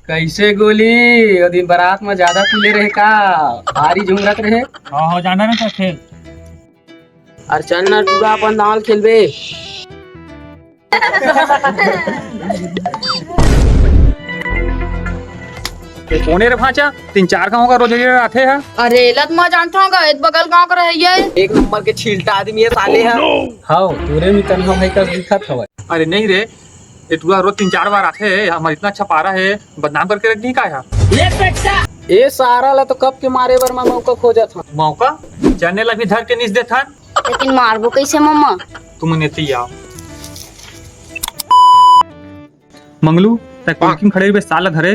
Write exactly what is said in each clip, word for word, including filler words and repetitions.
कैसे गोली, ओ दिन बारात में ज्यादा पीले रहे का? भारी झुमरत रहे। हाँ, हाँ, जाना ना तो खेल। अरे चल ना टूरा, अपन दाल खेलबे। ये कोने रे भांचा? तीन चार गांव का रोज ये आथे है। अरे लत मैं जानता हूँ, एत बगल गांव का रहे ये। एक नंबर के छीलटा आदमी है साले है। हाँ, तोरे भी तनहा भाई का दिखत हवय। अरे नहीं रे, ये टूरा रोज तीन चार बार आथे, हमार इतना अच्छा पारा है, बदनाम करके रख दी का है? ए सारा ला तो कब के मारे बर मैं मौका खोजत हूँ। मौका? चैनल अभी धर के निस देथन। लेकिन मारबो कैसे मम्मा? तुम नेती आओ। मंगलू, तै कुर्की में खड़े रहिबे, साला धरे,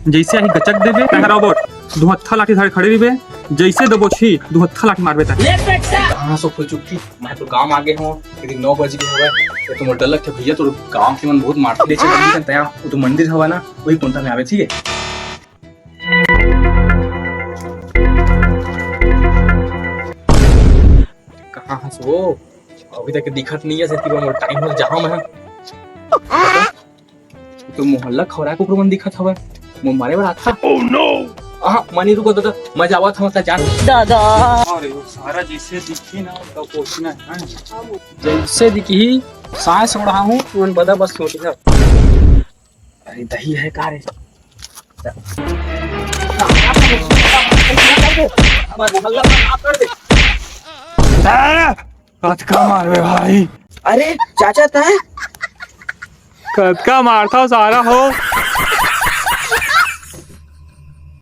जैसे आही गचक देबे, तै रोबोट, दुहत्था लाठी धरे खड़े रहिबे, जैसे दबोची, दुहत्था लाठी मारबे तै। कहाँ से फूल चुकी? मैं तो गांव आ गए हूँ, यदि नौ बज गए होगा, तो तुम डर लगते भैया, तो गांव के मन बहुत मारते ले चले गए तैयार, वो तो मंदिर हवा ना, वही कोंटा में आवे, ठीक है? कहाँ हस वो? अभी तक दिखत नहीं है, सेती बर मोर टाइम हो जावा मैं। तो मोहल्ला खौरा कुकुर मन दिखत हवय, मोर मारे बर आथा। Oh no! आहा, मनी रुको दादा, मैं जावत हूँ, जान। दादा। अरे वो सारा जैसे दिखी ना, तो कोशिश ना है। जैसे दिखी, सांस ओढ़ा हूँ, तुमन बदा बस सोच जा। अरे दही है का रे? अरे, कतका मारबे भाई? अरे चाचा तै? कतका मारथव सारा हो?